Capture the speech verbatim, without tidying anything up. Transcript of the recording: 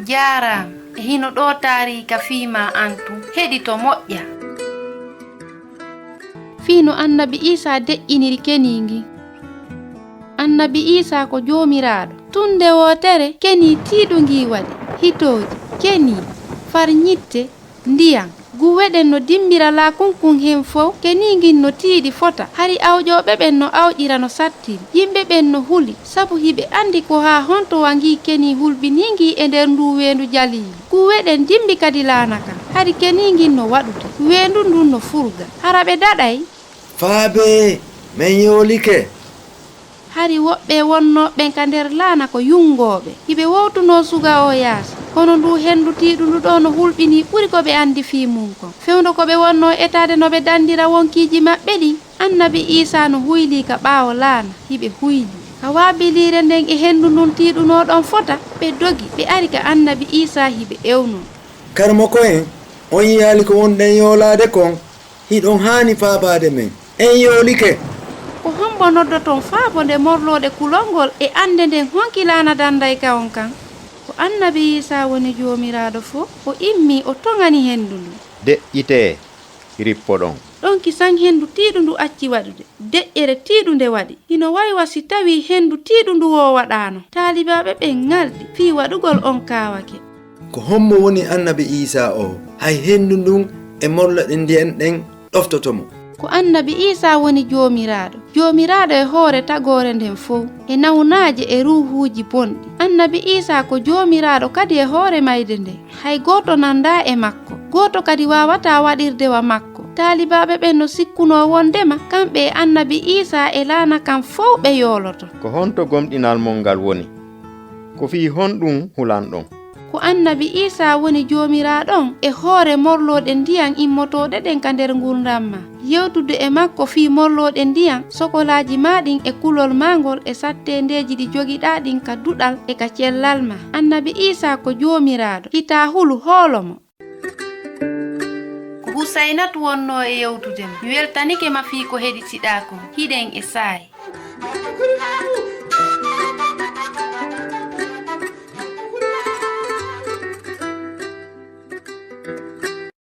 Jaaraama. E hino ɗoo taariika fii maa an tun. Heɗito moƴƴa. Fii no annabi Iisaa deƴƴiniri kenii ngin. Annabi Iisaa ko Joomiraaɗo. Tun nde wootere, kenii tiiɗu ngii waɗi, hitooji, kenii, far ɲitte, ndiyan. Guuweɗen no dimmbira laakun kun hen fow, kenii ngin no tiiɗi fota, hari awƴooɓe ɓen no awƴira no sattiri. Yimɓe ɓen no huli, sabu hiɓe anndi ko haa honto wa ngii kenii hulɓinii ngii e nder nduu weendu jaliili. Guuweɗen dimmbi kadi laana kan, hari kenii ngin no waɗude, weendu ndun no furga. Hara ɓe daɗay? Faabee, men yoolike. Hari woɓɓe wonnooɓe ɓen ka nder laana ko yunngooɓe. Hiɓe wowtunoo suga oo yaasi. Kono nduu henndu tiiɗundu ɗoo no hulɓinii ɓuri ko ɓe anndi fii mun kon. Fewndo ko ɓe wonnoo etaade no ɓe danndira wonkiiji maɓɓe ɗin, annabi Iisaa no huylii ka ɓaawo laana, hiɓe huylii. Ka waabiliire nden e henndu ndun tiiɗunoo ɗon fota, ɓe dogi, ɓe ari ka annabi Iisaa hiɓe ewnoo. Karamoko en, on yiyaali ko wonɗen yoolaade kon? Hiɗon haani faabaade men. En yoolike. Ko hombo noddoton faaboo nde morlooɗe kulol ngol e annde nden honki laana dannday ka on kan? Ko annabi Iisaa woni Joomiraaɗo fow, o immii, o toŋani henndu ndun. Deƴƴitee, rippoɗon. Ɗon kisan henndu tiiɗundu acci waɗude. Deƴƴere tiiɗunde waɗi. Hino way wa si tawii henndu tiiɗundu woo waɗaano. Taalibaaɓe ɓen ŋalɗi fii waɗugol on kaawake. Ko hommo woni annabi Iisaa oo? Hay henndu ndun e morlooɗe ndiyan ɗen ɗoftoto mo. Ko annabi Iisaa woni Joomiraaɗo. Joomiraaɗo e hoore tagoore nden fow, e nawnaaje e ruuhuuji bonɗi. Annabi Iisaa ko Joomiraaɗo kadi e hoore mayde nden. Hay gooto nandaa e makko. Gooto kadi waawataa waɗirde wa makko. Taalibaaɓe ɓen no sikkunoo wondema kamɓe e annabi Iisaa e laana kan fow ɓe yooloto. Ko honto gomɗinal mon ngal woni? Ko fii honɗun hulanɗon? Ko annabi Iisaa woni Joomiraaɗo on e hoore morlooɗe ndiyan immotooɗe ɗen ka nder ngurndan maa. Yewtude e makko fii morlooɗe ndiyan, sokolaaji maa ɗin e kulol maa ngol e satteendeeji ɗi jogiɗaa ɗin ka duɗal e ka cellal maa. Annabi Iisaa ko Joomiraaɗo. Hitaa hulu, hoolo mo. Ko Husaynatu wonnoo e yewtude ma. Mi weltanike ma fii ko heɗitiɗaa kon. Hiɗen e saa'i.